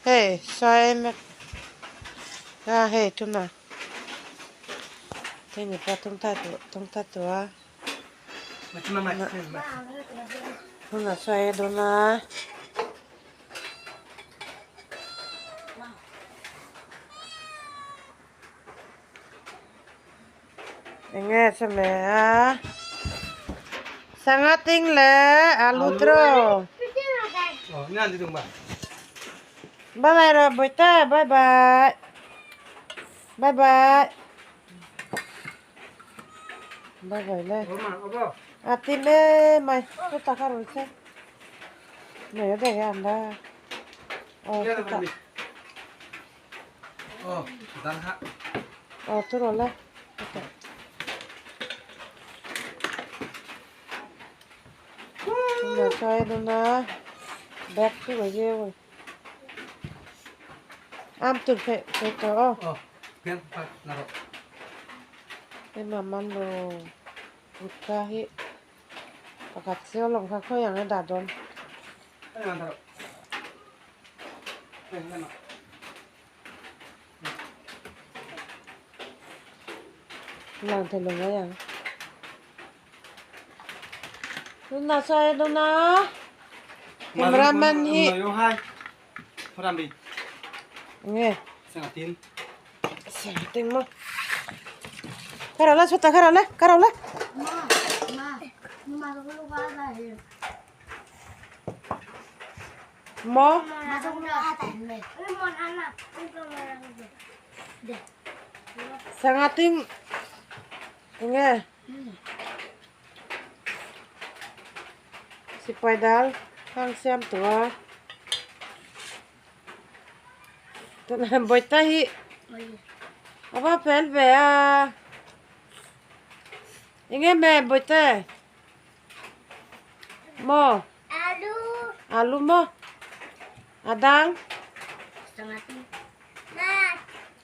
Hei sai mek a hei tuna hei mipa tawngtai tawh a tunah sawi a dawn a. Enge sawme a sangha ting leh alu tiraw bye bye rawh bawihte bye bye bye bye bye bye le a ti em mai chutah kha rawn che nei a daih a an la aw chutah. Aw chu rawh le tunah chuan a dawn a bag chu ka zir a am tur pheih pheih tawh aw hema man lo gutka hi pakhat chiah lawm kha khawi ang a dah dawn. Lang thei lo mai ang. Tunah sawi a dawn a. Cameraman hi. Nge. Sangatin maw. Kha rawh la chhuatah kha rawh la kha rawh la. Maw. Sangha ting enge sipai dal hang siam tawh a tunah bawihte hi a va fel ve a enge hmel bawihte. Maw? Alu. Alu maw? A dang? Sangha.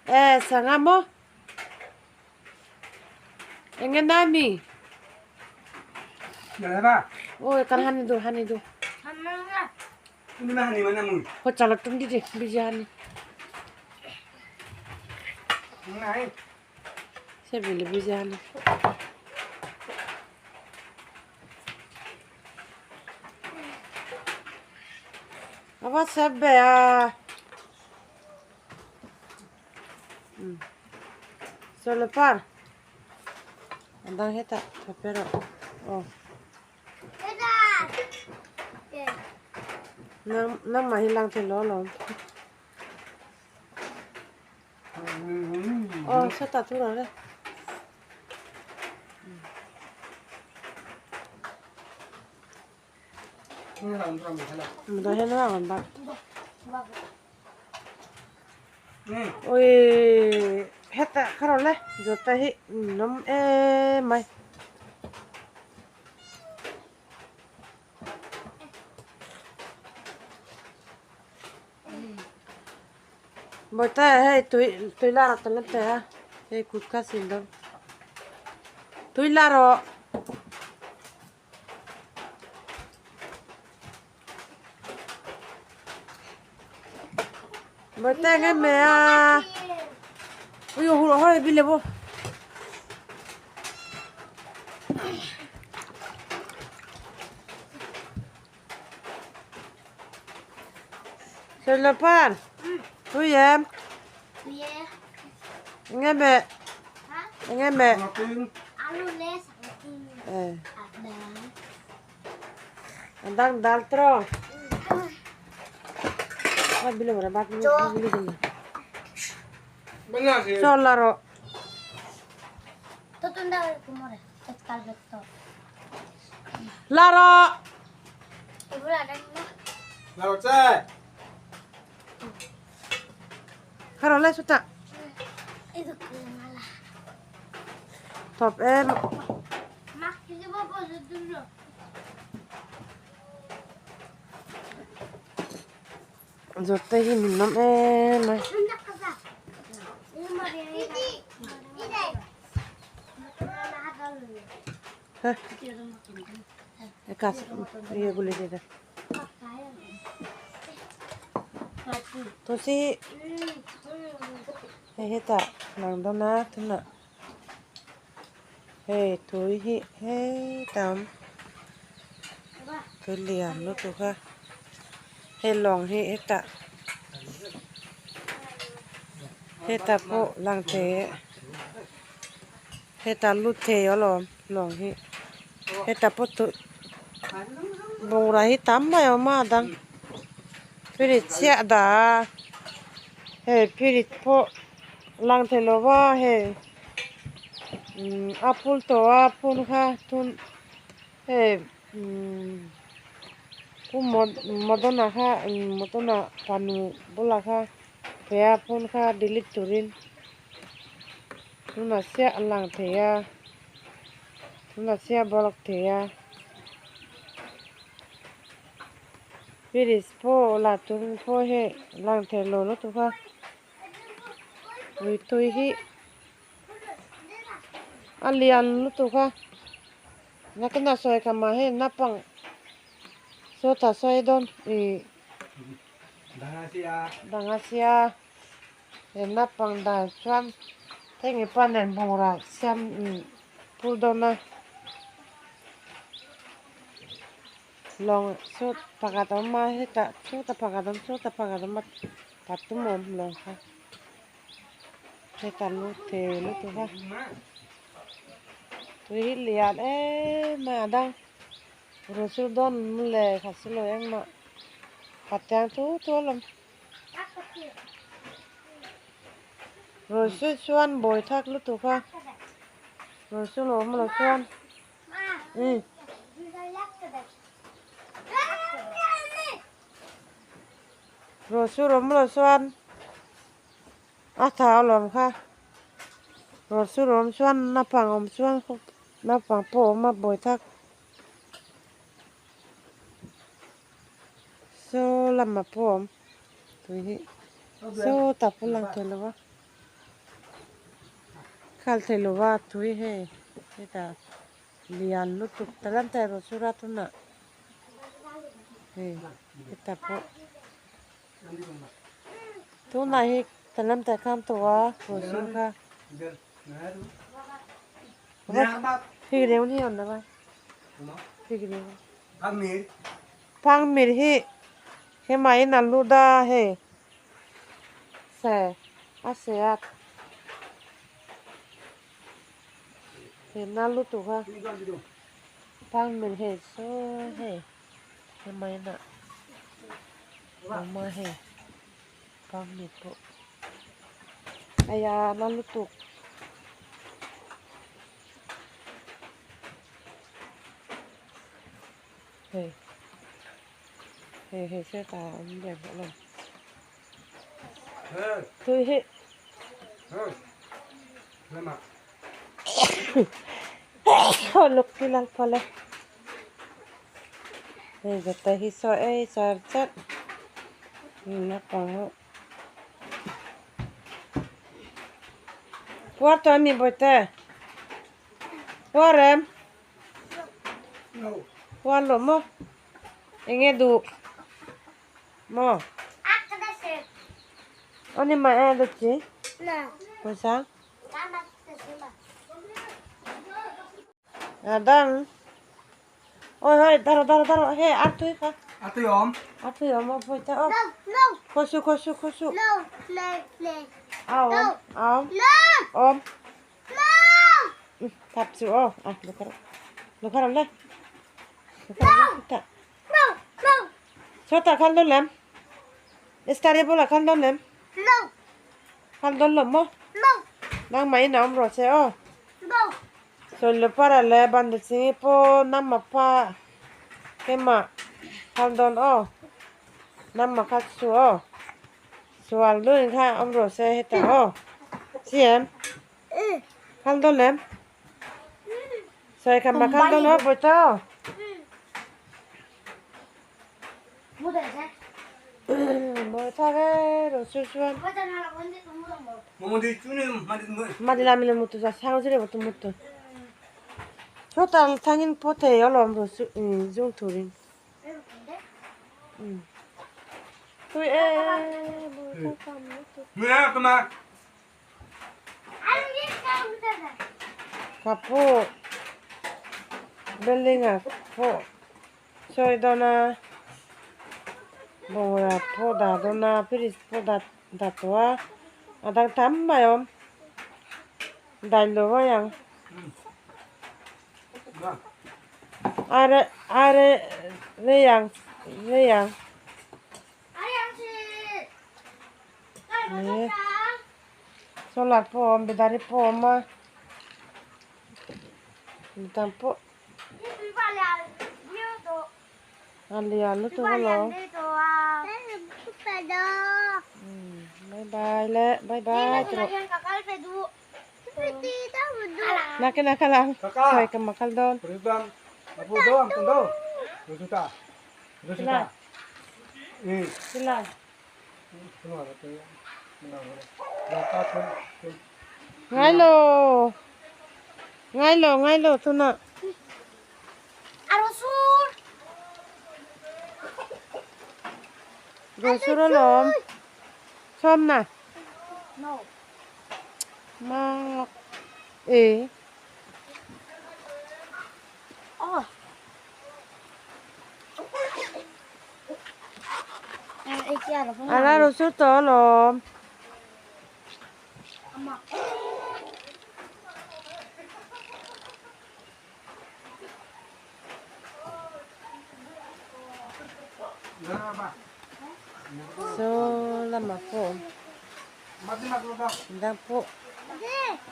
Eh, sangha maw? Enge nai mi? Oi, kan hani du, hani du. Ho chala tum di di, biji hani. Se bili biji hani. Ava sep ve a. Sawle par. A dang hetah tha pe rawh. Aw. Nang nangmah hi lang thei lo alawm. Aw sawtah thu rawh le. Ui hetah kha rawh le zawta hi nawm em mai. Bawihte hei tui tui la rawh ta la teh a hei kut kha sin dawn tui la rawh. Bawihte eng em a ui a hur hawi bile bawk. Sawlapa tui em? Eng em eh? Eng em eh? Eh. Dang dal tro. Ai bile mara bak bile bile. Chaw la rawh. La rawh. Kha rawh le chutah. Thawp em. Zawt te hi min nawm em mai. Tulsi hi hei hetah lang dawn a tunah hei tui hi hetah a awm tui lian lutuk a hei lawng hi hetah hetah pawh lang thei e hetah lut thei alawm lawng hi hetah pawh tui bungrau hi tam mai a awm a a dang fridge chiah a dah a hei fridge pawh lang thei lo va hei umm a phul tawh a phun kha thun hei umm pu Modona kha Modona fanu bulah kha pe a phun kha delete turin tunah chiah a lang thei a tunah chiah a block thei a fridge pawh la tur pawh hei lang thei lo lutuk a ui tui hi a lian lutuk a nakina sawi kha mah hei naupang sawtah sawi dawn ih dang a sia. He naupang dan chuan heng pa nen bungrau siam phur dawn a lawng chu pakhat a awm a hetah chutah pakhat a awm chutah pakhat a awm a pathum a awm lawng kha hetah lut thei lutuk a tui hi lian em mai a dang ruah sur dawn le kha si lo engmah khat te ang chu chu a lawm. Ruah chuan bawi thak lutuk a ruah chu lo awm lo chuan umm ruah chu awm lo chuan a tha alawm kha ruah chu awm chuan naupang awm chuan naupang pawh a awm a bawi thak. Saw lamah pawh a awm tui hi saw tah pawh lang thei lo va khal thei lo va tui hei hetah lian lutuk ta lam ta erawh chu rat hunah hei hetah pawh tunah hi ta lam ta kham tawh a ruah sur kha Pangmir hi hemah in a lut a hei se a se a he na lutuk a pangmir hei saw hei hemah in a awm a hei pangmir pawh aya na lutuk. Hei hei hei hriat a awm lian hlawh lo tui hi luk hi lal phal e hei zeta hi saw ei char char naupang ho puar tawh ami bawihte puar em. Puar lo maw eng nge duh maw aw ni mai a dawt chi pawisa a dang ôi ôi daro daro daro he ar tui kha ar tui awm ar tui awm aw pawisa aw khaw su khaw su khaw su a awm a awm awm Thap chu aw a lukhar lukhar le chota khan don lem stari bola khan don lem khan don lo mo nang mai na om ro che aw soilo para le bandu chingi po nam ma pa kema khan don aw nam ma kha chu aw sual duin kha om ro se heta aw chi em khal don em sai kham ma khal don aw boita aw boita ge ro chu chuan madila mile mutu sa sang jire mutu mutu total thangin po thei alom ro chu jung thurin. Tui e. Ka pu building ah pawh sawi dawn a bungrau pawh dah dawn a fridge pawh dah dah tawh a a dang tam mai a awm daih lo mai ang are rei ang rei ang. Solar pawh a awm battery pawh a awm a midang pawh a lian lutuk alawm bye bye le bye bye tih rawh nakin ah kal ang sawi ka ma kal dawn. Silai. Ngai lo. Ngai lo, ngai lo tunah. Rosur alawm. Sawmna. Mak. E. Ala rosur tawh alawm. Saw lamah pawh a awm dang pawh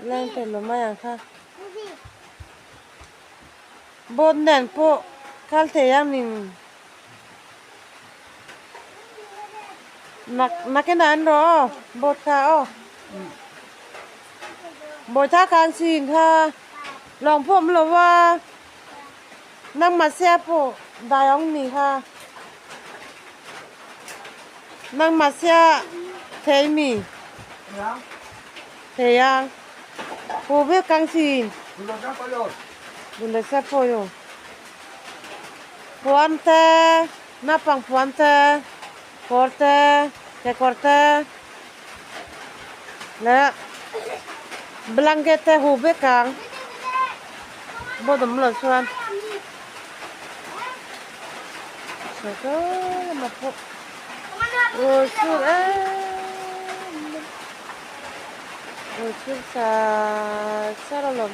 leng tel lo mai ang kha boat nen pawh kal thei ang ning nak nakinah an rawh aw boat kha aw bawitha khan sin kha lawng pawh awm lo va nangmah sia pawh dai awng ni kha nangmah sia thei mi thei ang hu vek kang sin Dulesa pawh yo puan te naupang puan te kawr te kekawr te leh blanket te huh vek ang board awm loh chuan saw saw lamah pawh rul sur em em rul sur sar sar alawm.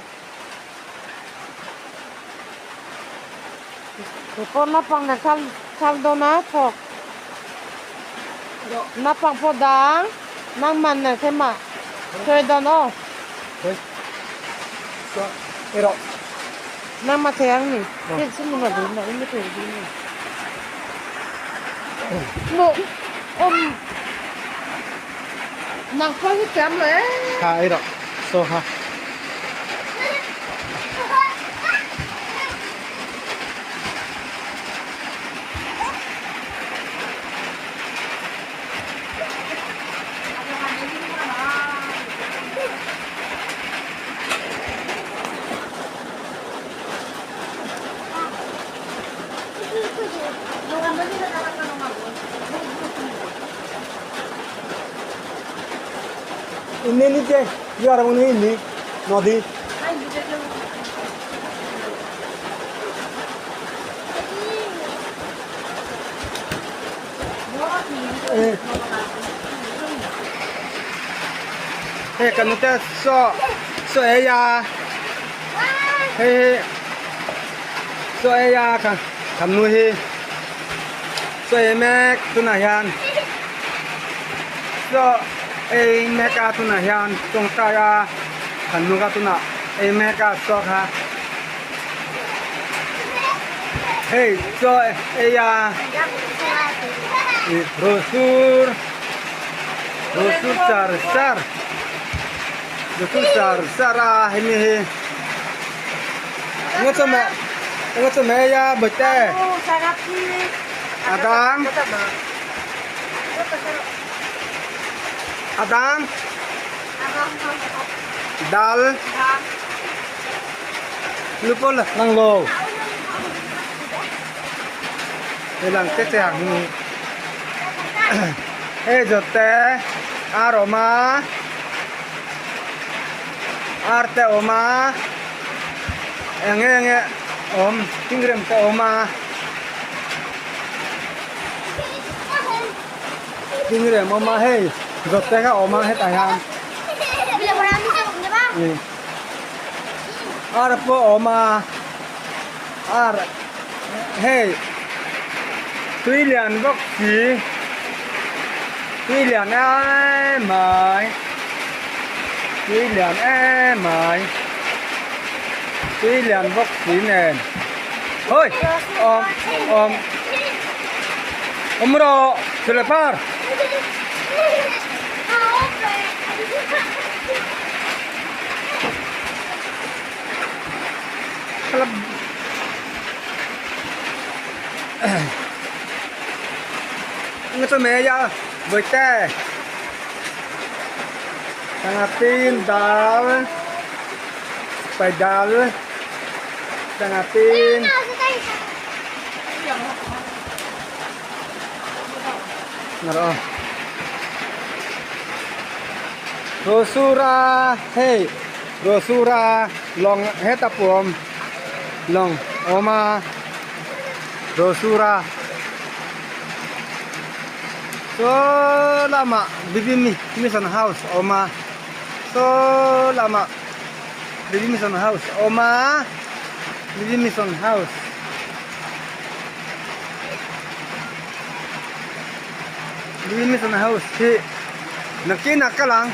He pawh naupang nen khan kal dawn a thawk naupang pawh dang nangman nen khe mah sawi dawn aw nangmah thei ang ni awm nang pawh hi thiam lo em. Nodi. Hei kan nute saw saw ei a hei hi saw ei a kan kan nu hi saw ei mek tunah hian saw ei mek a tunah hian tawngtai a kan nu kha tunah ei mek a saw kha hei chaw ei a ih rosur rosur char char rosur char char a hemi hi eng chawhmeh eng chawhmeh ei a bawihte a dang a dang dal lu pawh lang lo hei lang che che ang hi. Hei zawt te ar awm a ar te awm a eng eng nge awm tingrem te awm a tingrem awm a hei zawt te kha awm a hetah hian ar pawh awm a ar hei tui lian bawk si tui lian em mai tui lian em mai tui lian bawk si nen hawi awm awm awm rawh chuleh par. Nga chu me ya bawihte sangha pin dal pai dal sangha pin Rosura hei Rosura lawng heta pawh lawng a awm a Rosura saw lamah B_B mission house a awm a saw lamah B_B mission house a awm a B_B mission house. B_B mission house hi nakinah kal ang.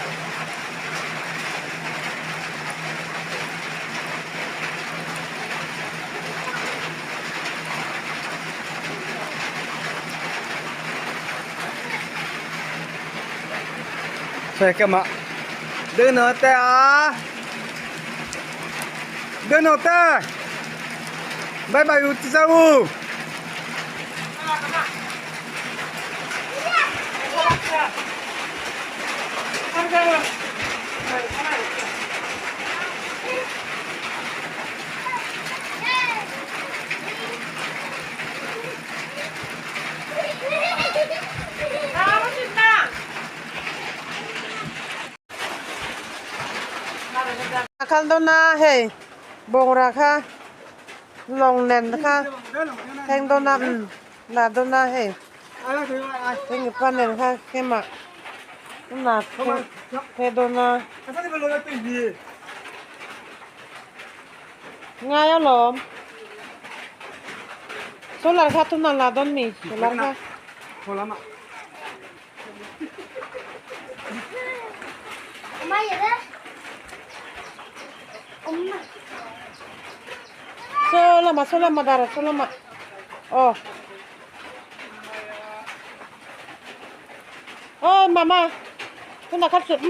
Sawi Deuh te a Deuh te Bye bye u ti zau u. Kal dawn a hei bungrua kha lawng nen kha thleng dawn a umm lah dawn a hei thleng pa nen kha kemah tunah thleng dawn a. Ngai alawm. Solar kha tunah la dawn mi solar kha. Saw lamah saw lamah dara saw lamah aw. Oi mama tunah kha chut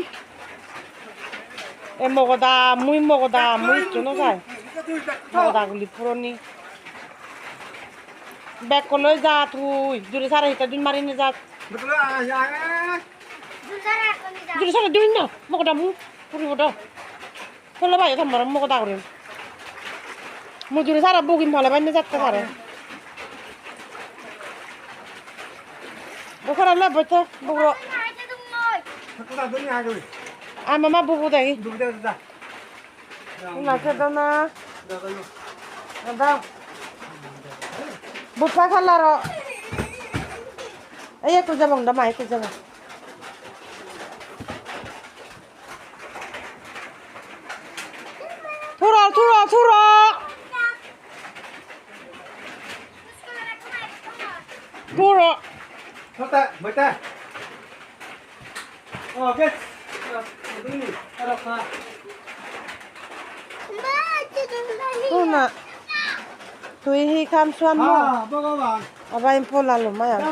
e mogoda mui mogoda mui chuno jai mogoda guli puroni bag ko loi ja tui juri sara hita dun mari ni ja juri sara dun na mogoda mu puri bodo খোলা ভাই তোমার মগদা করিম মজুরি সারা বগিম ভালো বাইনে যাতে পারে বখরা লে বইতে বগর আ মামা বুবু দেই না খেতো না দাও বুফা খালার এই একটু যাব দা মা একটু যাব throw throw throw throw Tuna tui hi kham chuan maw a va in pawl a lo mai ang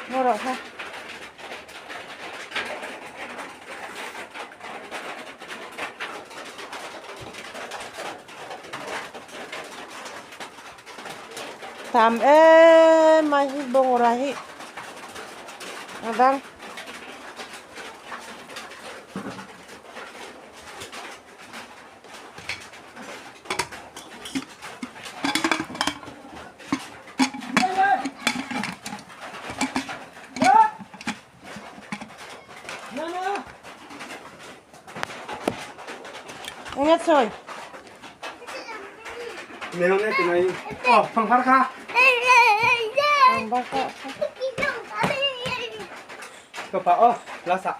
maw rawh kha. Tam em a hi bungrua hi a dang. sawi. Pangpar kha. Pangpar kha. Sopa oh, lasa.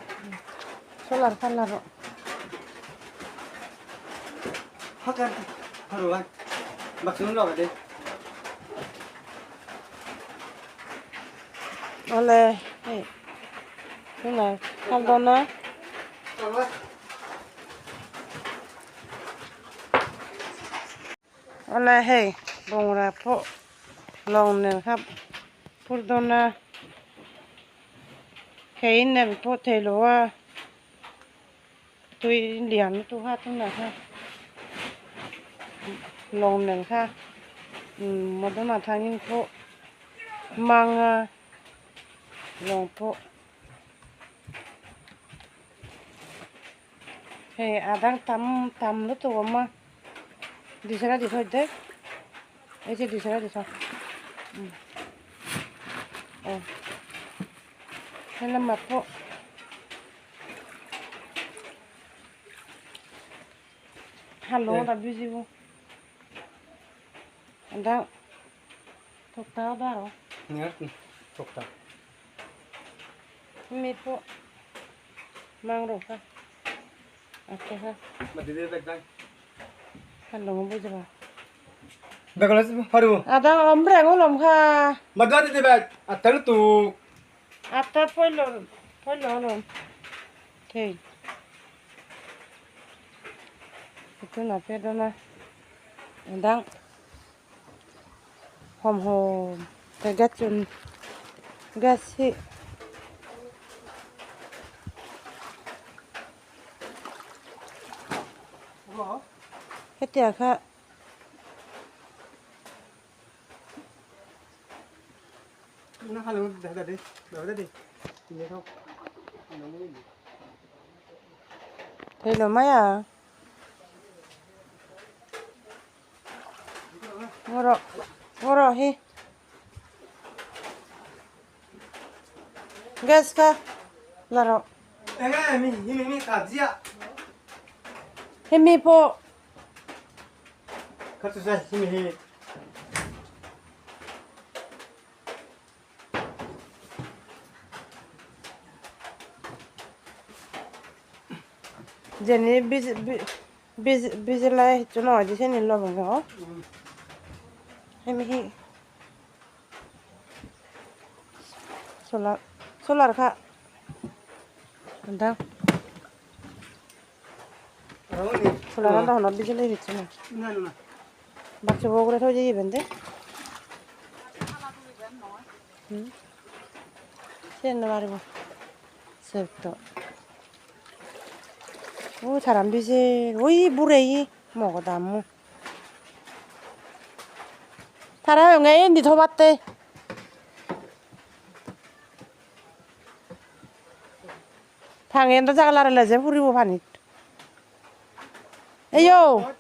Solar kha la rawh. Hakan haruan. Baksun lo de. Awle hei tunah kal dawn a. Awle hei bungrau pawh lawng nen kha phur dawn a thei nen pawh thei lo a tui lian lutuk kha tunah kha lawng nen kha motor ah thangin pawh mang a lawng pawh. Hei a dang tam tam lutuk a awm a disara disawt daih hei chu disara disawt aw he lamah pawh hello ta busy bo a dang thawk ta a Thawk ta. Mi pawh mang rawh kha a te kha. Kha lawng bu jaba. A dang awm reng alawm kha. A ta phawi lo phawi lo alawm. Thei. Tunah phet dawn a. A dang. Hawm hawm te gas chu gas hi hetiang kha thei lo mai a. Ngaw rawh ngaw rawh hi gas kha la rawh hemi pawh jeni bijilai hicchu no hoide siyeni lobongo hemi hi solar solar kha dang solar an hono bijilai hicchu noi baksu bo ugure toye iben de siyen no paribo septo. 오, 잘 안 비지. 오이, 물에 먹어, 나무. 타라, 용에 니 더 봤대. 방에도 자갈라를 내제 후리고 파니. 에요,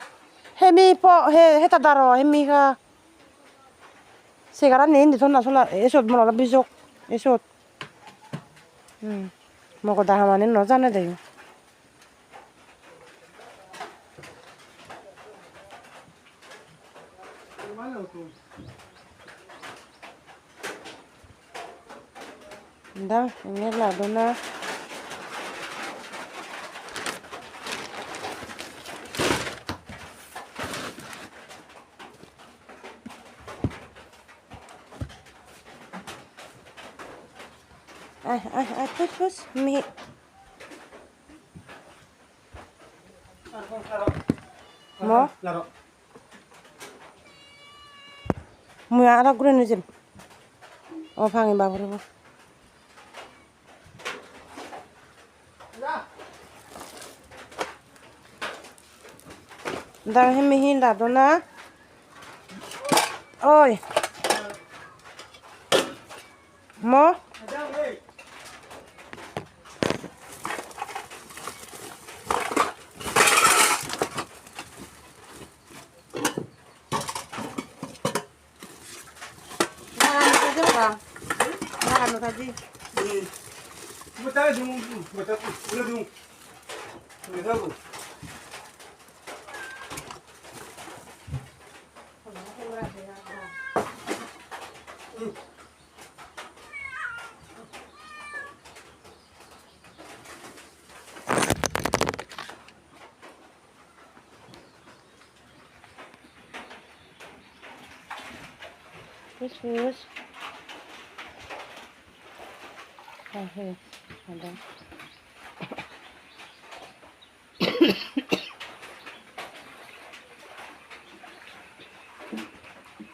해미 뻐, 해, 해다 달어, 해미가. 세가라 니 손나 손나, 에소, 뭐라, 비족, 에소. 응, 먹어, 다 하마니 너잖아, 돼요. Da, ini ladona. Ay, ay, ay, pus, pus, mi. Mo? Mui ara gure nijim. O phangi babur bo. Dang hemi hin ladona. Oi. Mo? Puss puss. Ah, hei. Ada.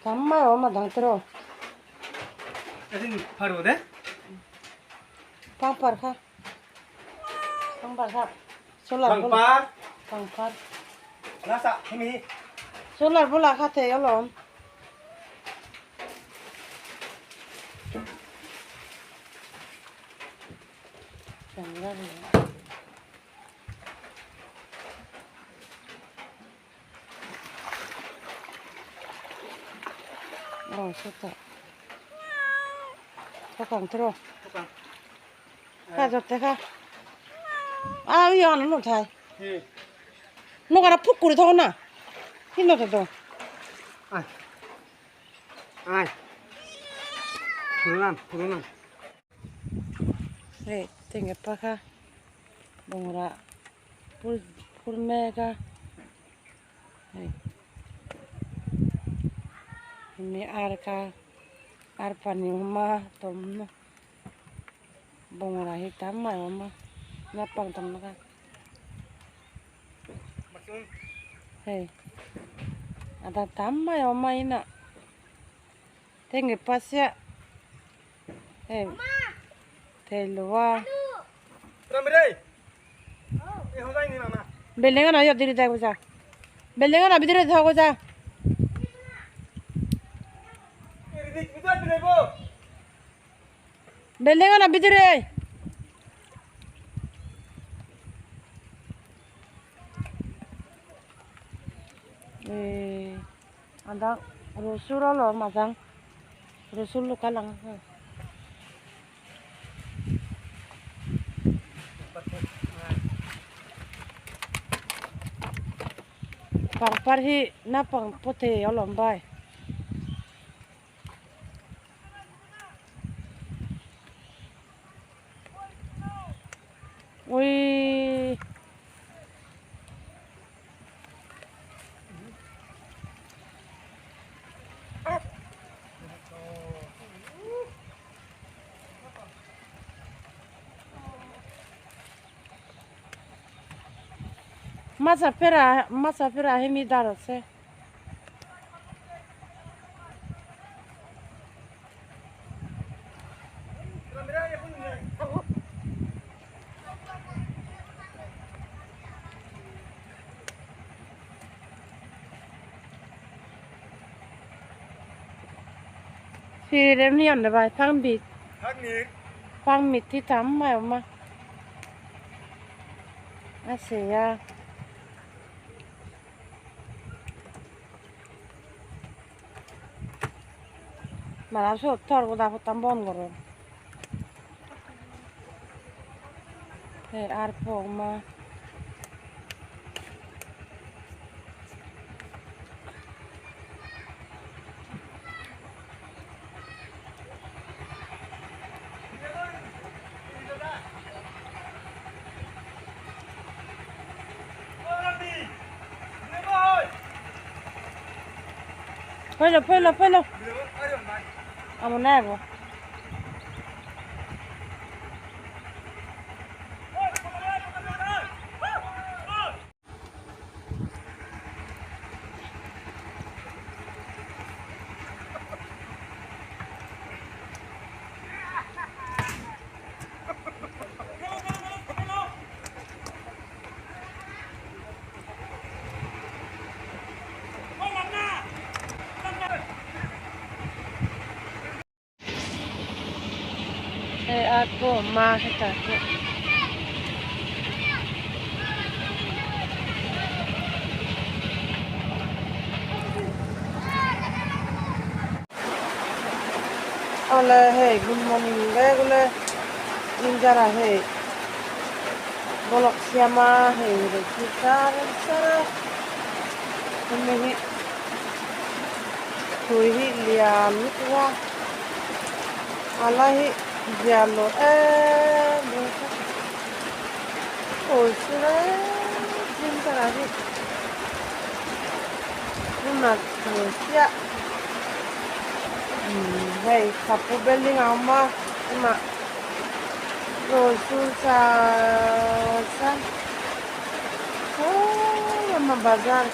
Tam mai awm a dang tiraw. Pangpar kha. Pangpar kha. Solar Pangpar. Pangpar. Nasa hemi. Solar bulah kha thei alawm. Aw sawtah ka kang tiraw kha zawt te kha a ui an lo thai no kana phuk kuri thong na hin no to Ai. Ai. Purunan, purunan. Hei tinge pa kha bungra phur phur mek a hei hemi ar kha ar pahnih a awm a tawmna bungra hi tam mai a awm a naupang tamna kha hei a dang tam mai a awm a inah tinge pa chiah. Hei theiloa building ano yot diri dego ja building ano bidire thogo ja building ano bidire eh andang rusur alo madang rusul luka lang pangpar hi naupang pawh thei a lawm bai. Uiii. Masafera masafera hemi dar ase. Pang mit hi tam mai awm a a sei a. Bana siyot tor goda pottan bon goron hei ar po awm a. Phơi lo phơi lo amo na bo. Hei ar pawh a awm a hetah pawh awle hei good morning vek ule injara hei bolok siam a hei reh sar sar a hemi hi thui hi lian lutuk a. A lai hi ziah loh em em kha awi chu reng zing takah hi hmunah tur chiah umm hei kapu building a awm a emaw rawn sur char char saw lama bazar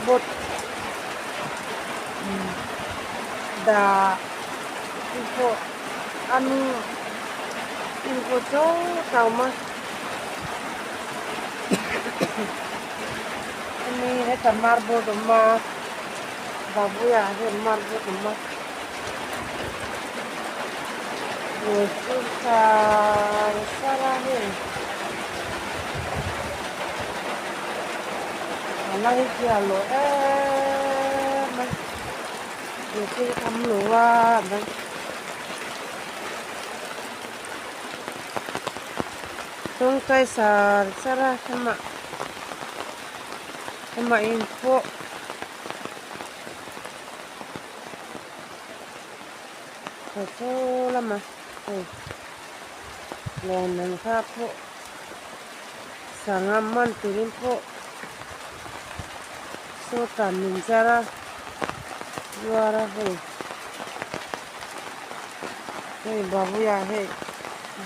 boat dah te pawh a nu in pawh chaw ta awm a hemi heta marble awm a babuia hian marble awm a chu sar sar a hei a la hi chiah lo em a thil tam lo a tawngtai sar sar a hema hema in pawh. Ka chaw lama hei lawng nen kha pawh sangha man turin pawh sawtah min zar a zuar a hei hei babuia hei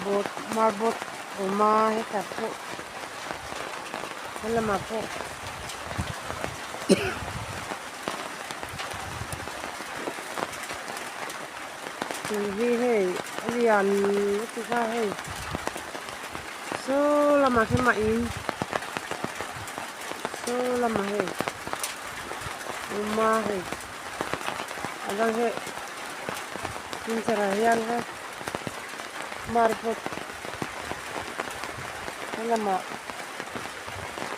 boat marboat awm a hetah pawh helamah pawh. Tui hi hei a lian lutuk a hei saw lamah khian mah in saw lamah hei awm a hei a dang hei inchar ah hian kha marpawt helamah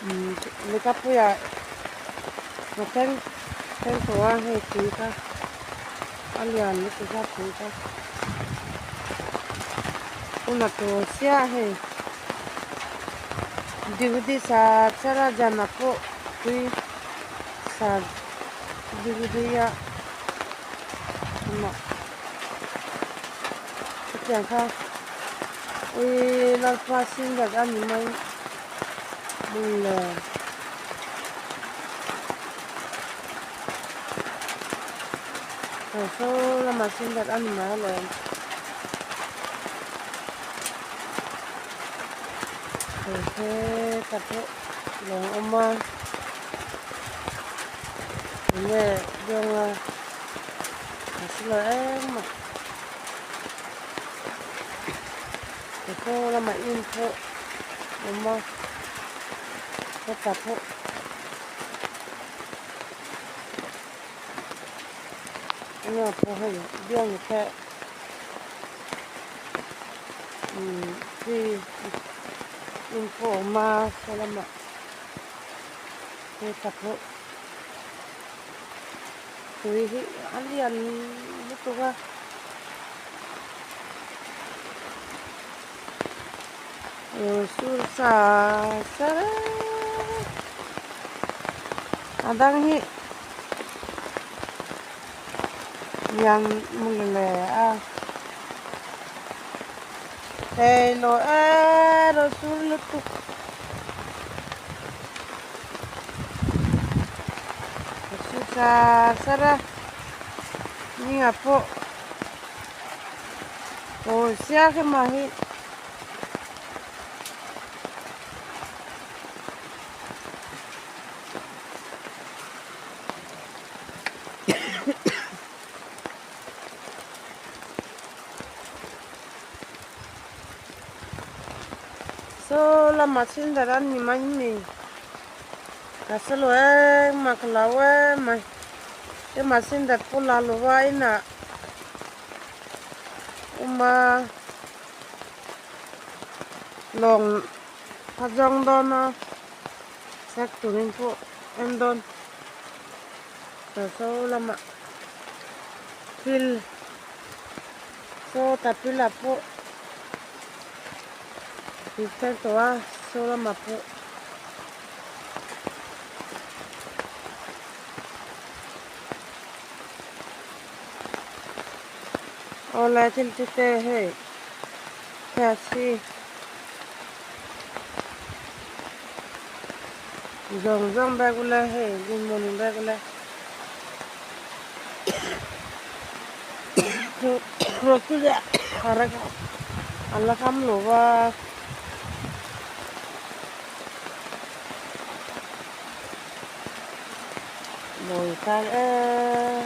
umm lehkhapuiah a thleng thleng tawh a hei tui kha a lian lutuk a tui kha hun a tur chiah hei duty sar sar a zanah pawh tui sar duty a emaw hetiang kha ui lalpa sindat a ni mai le. Saw lamah sindat a ni mai alawm. Hei hetah pawh lawng awm a enge dawnga a si lo engmah saw lamah in pawh a awm a hetah pawh. Enge pawh hei biang te umm chi in pawh a awm a saw lamah hetah pawh tui hi a lian lutuk a. Sur sa sar a dang hi lian mawle le a hei lo erawh sur lutuk a sur sar sar a hmingah pawh aw siak emaw hi. Saw lamah sindar an ni mai ni ka hre lo engmah ka lo emai emaw sindar pawh la lo a inah awm a. Lawng a zawng dawn a check turin pawh en dawn saw lamah thil saw tapila pawh tih tel tawh a saw lamah pawh. Awle thil chu te hei taxi zawng zawng bag ula hei good morning bag ula an la kham lo va. Mawi tan em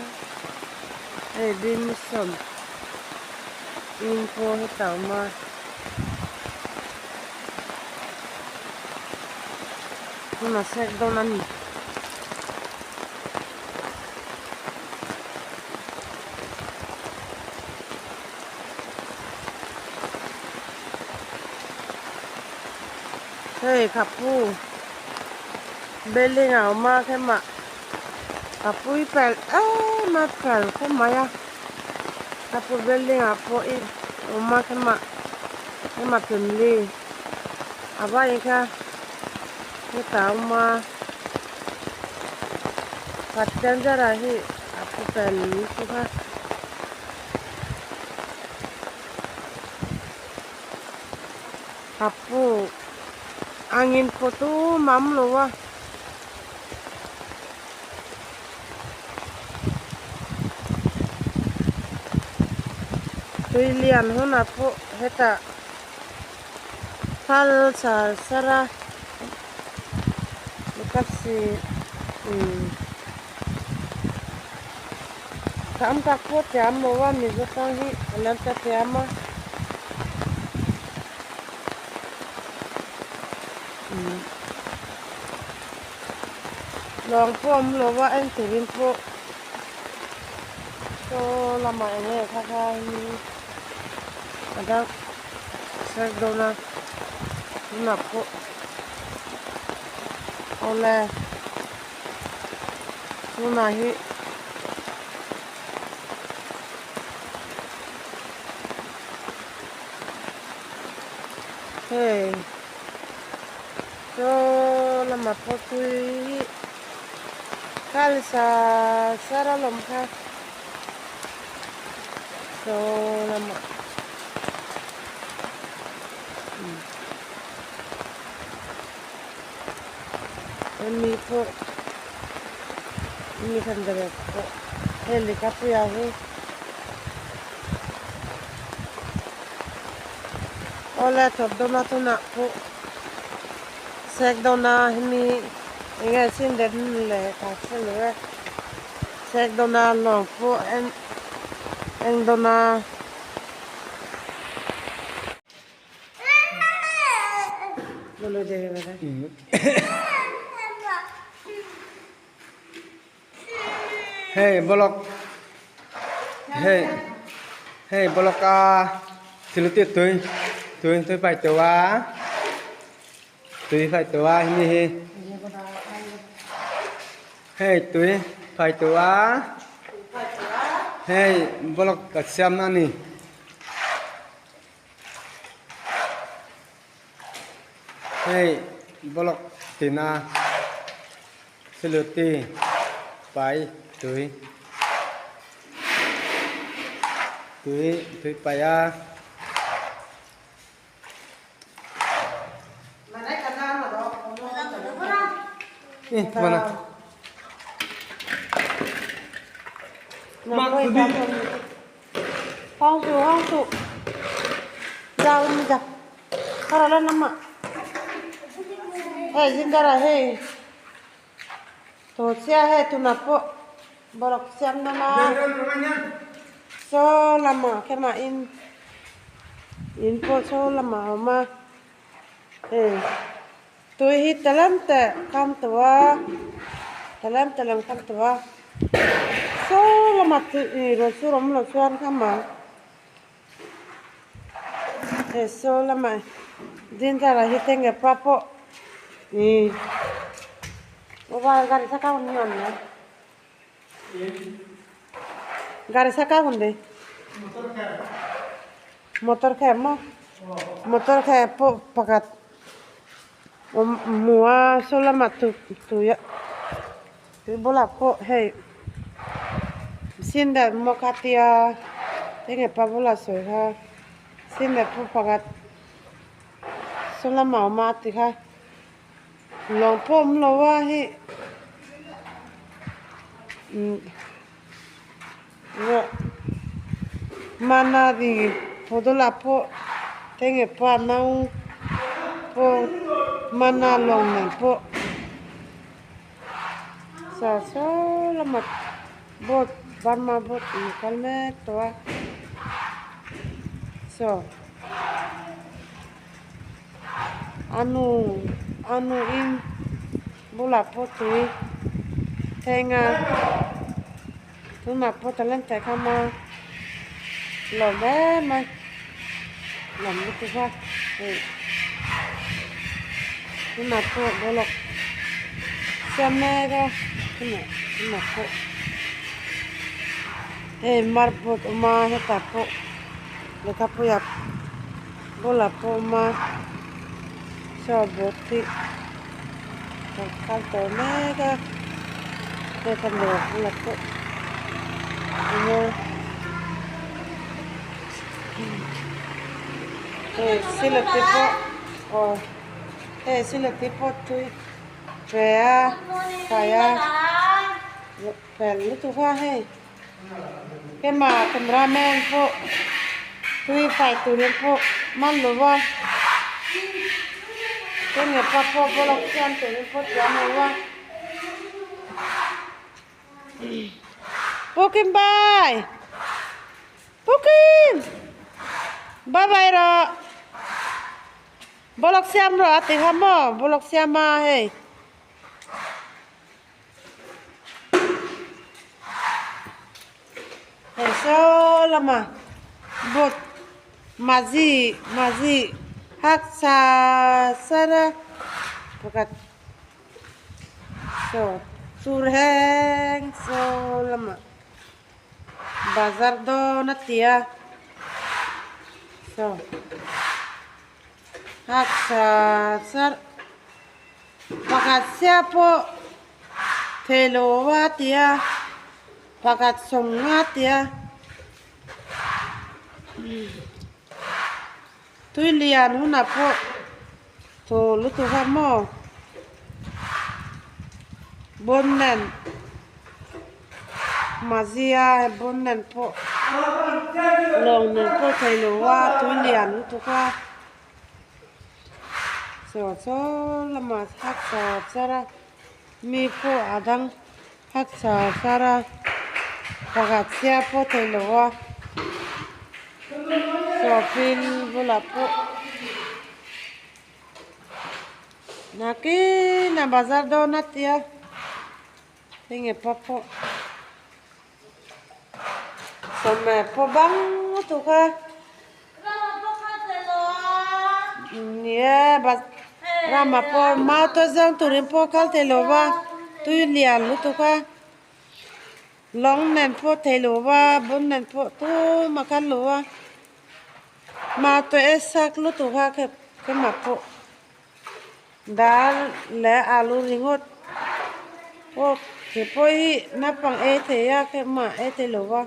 hei dim sum in pawh heta awm a tunah sek dawn a ni. Hei kapu building a awm a hema kapui pel em a pel khawp mai a kapu building ah pawh i awm a hema hema family a vai kha hetah a awm a pathian zarah hi a pu pel lutuk a. Kapu angin pawh tumah a awm lo a. Tui lian hunah pawh hetah thal char char a kasi umm tham tak pawh thiam lo a mizo tang hi a lo ta thiam a umm. Lawng pawh a awm lo va en turin pawh saw lamah eng nge kha kha a dang sek dawn a tunah pawh awle tunah hi hei. Chaw lamah pawh tui hi kal sa sar alawm kha chaw lamah hemi pawh mi khan deuh pawh hei lehkhapuiah hi. Awle thawk dawn a tunah pawh sek dawn a hemi eng nge chin det leh ka hre lo e sek dawn a lawng pawh en eng dawn a. Hei block hei hei block a thil ti tui tui tui pai teuh a tui pai teuh a hemi hi hei tui pai teuh a hei block a siam a ni. Hei block tina siluti pai tui tui tui pai a. Mana Hei zingara hei tawh chiah hei tunah pawh borok siam dawn a saw lamah khemah in in pawh saw lamah a awm a hei tui hi talam te kam tawh a talam te lang kam tawh a saw lamah tui ruah sur awm loh chuan khama. Hei saw lamah dinthar ah hi tenge pa pawh ih mobile gari saka hun ni onne gari saka hun de motor khe maw motor khe pawh pakhat hmu a saw lamah tui tui bulah pawh hei. Sindal maw kha tia Enge pa bula sawi kha cement pawh pakhat saw lamah a awm a a ti kha lawng pawh awm lo a hei umm hmana ih photo lah pawh enge pa nau pawh hmana lawng nen pawh saw saw lamah boat Burma boat in kal mek tawh a saw a nu a nu in bulah pawh tui thleng a tunah pawh talent teh kha ma lawm em a lawm lutuk a hei tunah pawh bawlhhlawh siam mek a tunah tunah pawh hei marboard awm a hetah pawh lehkha puiah bulah pawh awm a saw board hi kal tawh mek a hei ka dawr bulah pawh awm a hei silate pawh aw hei silate pawh tui pe a fai a fel lutuk a hei. Hema camera man pawh tui fai turin pawh man lo va enge pa pawh bawlhhlawh siam turin pawh thiam lo va Pu Kim bye Pu Kim bye bye rawh bawlhhlawh siam rawh a ti kha maw bawlhhlawh siam a hei. Hei saw lama boat mazi mazi hak sa sar a pakhat saw sur heng saw lama bazar dawn a ti a saw hak sa sar. Pakhat sia pawh thei lo a ti a, pakhat sawm nga a ti a, tui lian hunah pawh thaw lutuk a maw bon nen mazia bon nen pawh lawng nen pawh thei lo a tui lian lutuk a. Chaw chaw lamah hak char char a mi pawh a dang hak char char a pakhat chhiar pawh theih loh a chaw pil bulah pawh nakin a bazar dawn a tia enge pa pawh sawmhmeh pawh bang lutuk a. Ni e rama pawh mau te zawng turin pawh kal thei lo va tui lian lutuk a lawng nen pawh thei lo va bun nen pawh tumah kal lo va mau te e sak lutuk a keimah pawh dal leh alu ringawt pawh khi pawh hi naupang ei thei a keimah ei thei lo va.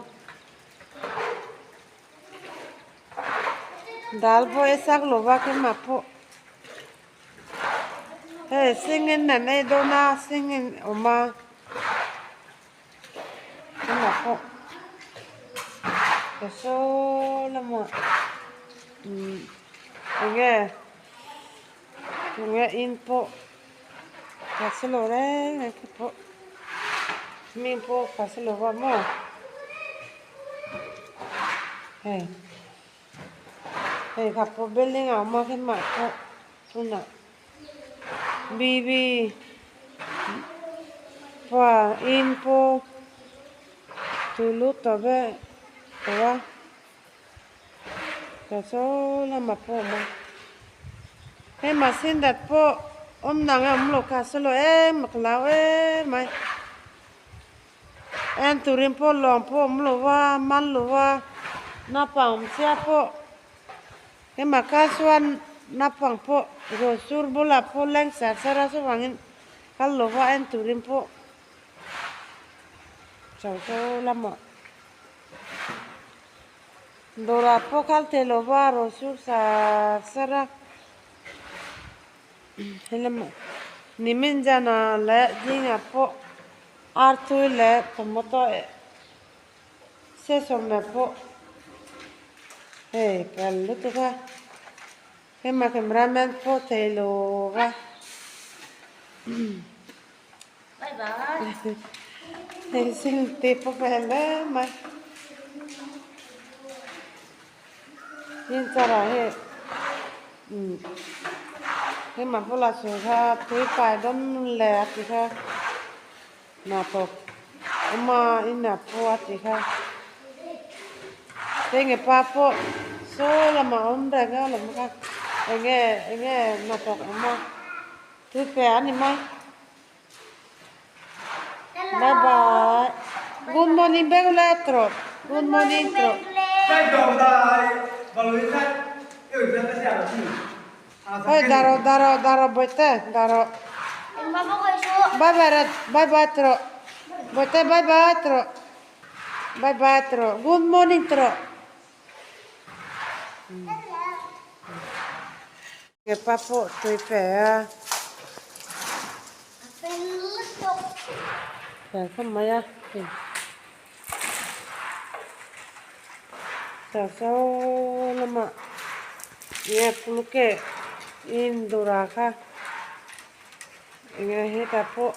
Dal pawh e sak lo va keimah pawh hei singin an ei dawn a singin awm a keimah pawh ka saw lamah umm enge tunge in pawh ka hre lo reng reng khi pawh mi pawh ka hre lo va maw. Hei hei kha pawh building ah awm a hlimah pawh tunah B B pa in pawh tui lut tawh vek tawh a ka saw lamah pawh a awm a hei machine dat pawh awm dang a awm lo kha saw lo em a ka lau emai. En turin pawh lawng pawh awm lo va, man lo va, naupang awm chiah pawh hema kal chuan naupang pawh rawn sur bulah pawh leng sar sar a chuvangin kal lo va en turin pawh chho saw lamah. Dawrah pawh kal thei lo va rawn sur sar sar a helam nimin zana leh zingah pawh artui leh tomato sesawmna pawh hei kal lutuk a hema camera man pawh thei lo va. Hei te pawh ka hel hle mai tin charah hei umm hema bulah sawi kha tui pai dawn le a ti kha hnathawk awm a inah pawh a ti kha enge pa pawh saw lamah a awm reng a lawm kha enge enge hnathawk awm a. Tui pe a ni mai. Bye bye. Good morning Bengle tro. Good morning tro. Oi daro daro daro boite daro. Bye bye red bye bye tro. Boite bye bye tro. Bye bye tro. Good morning tro. Kepa pawh tui pe a. Fel khawp mai a hei. Saw saw lamah nge puluke in dawrah kha enge hetah pawh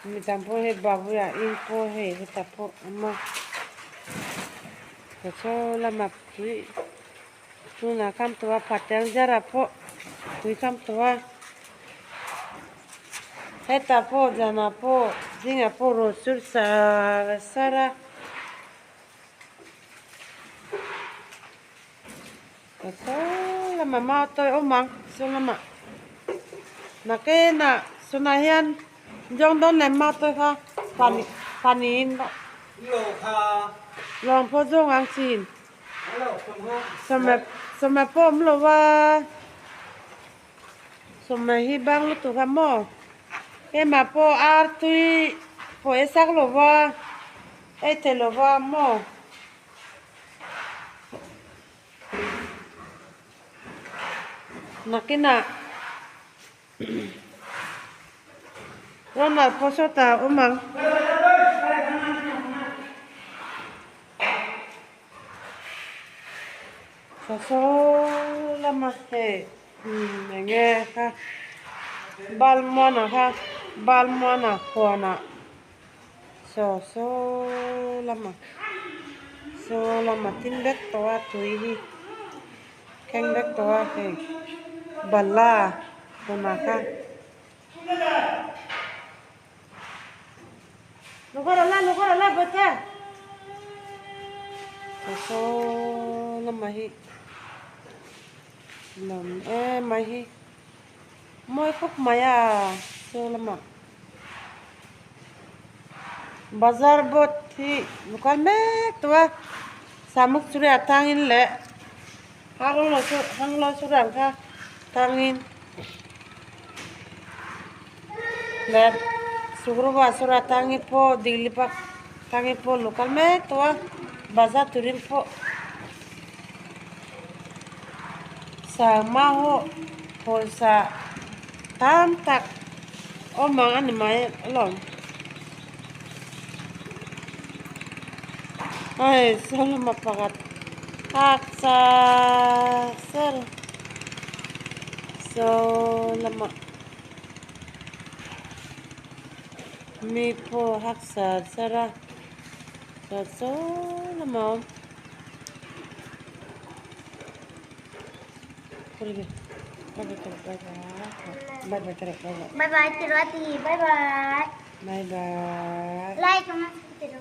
mi tam pawh hei babuiah in pawh hei hetah pawh a awm a. Saw saw lamah tui. Tunah kam tawh a patel zara pawh tui kam tawh a hetah pawh zanah pawh zingah pawh rawn sur sar sar a ka saw lamah mau tawi awm ang saw lamah nakinah sawnah hian zawng dawn leh mau tawi kha paniin lawng pawh zawng ang chin. Sawma pawh awm lo a, sawma hi bang lutuk a maw hema pawh ar tui pawh e sak lo va ei thei lo va maw. Nakinah Ronald pawh sawtah a awm ang. Saw lama hei eng nge kha Balmuana kha Balmuana huanah saw saw lama saw lama tin vek tawh a tui hi thleng vek tawh a hei bala huanah kha. Saw lamah hi lam em mai hi mawi khawp mai a saw lamah bazar board hi lo kal mek tawh a samuk churiah tangin leh hanglo churiah kha tangin. Leh sukruva sawra tangi pawh diklipak tangi pawh lo kal mek tawh a bazar turin pawh sangma ho pawisa tam tak awm ang a ni mai alawm hei saw lama pakhat hak char char saw lamah. Mi pawh hak sar sar a sar saw lamah a awm Bye bye Tirwati bye bye bye bye like comment tiru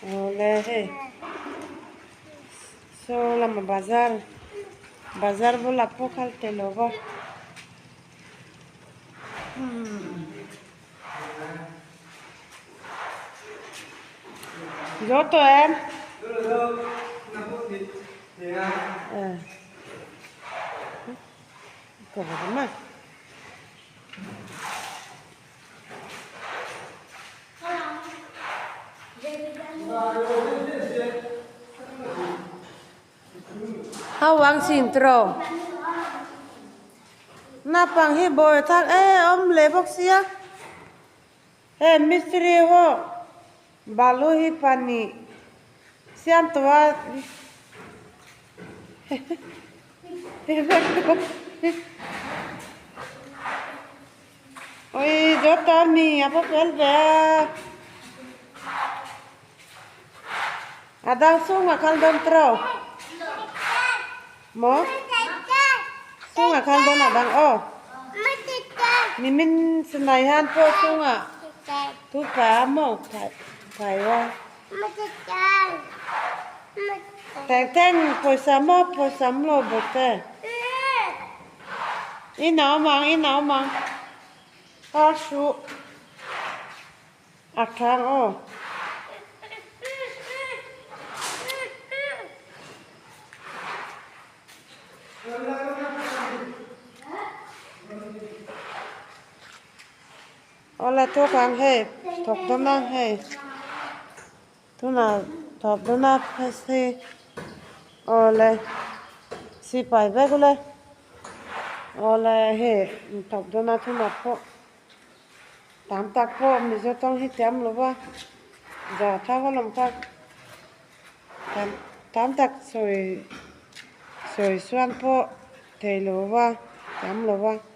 awle hei saw lama bazar bazar bulah pawh khal tel lo va. Zo tawh em? Naupang sin tawh naupang hi bawi thak em awm leh bawk sia hei mistiri ho balu hi pahnih siam tawh a ui gió to mi a va fel ve a a dang chungah khan dawn tawh maw chungah khan dawn a dang aw nimin sanai hian pawh chungah thu phai a maw phai a teng teng pawisa maw pawisa maw bawk te i nau mang i nau mang a hruh a thang aw. Awle thawk ang hei thawk dawn a hei tunah thawk dawn a hei awle sipai vek ule awle hei thawk dawn a tunah pawh tam tak pawh mizo tawng hi tiam lo va za thak alawm kha tam tam tak sawi sawi suan pawh thei lo va tiam lo va.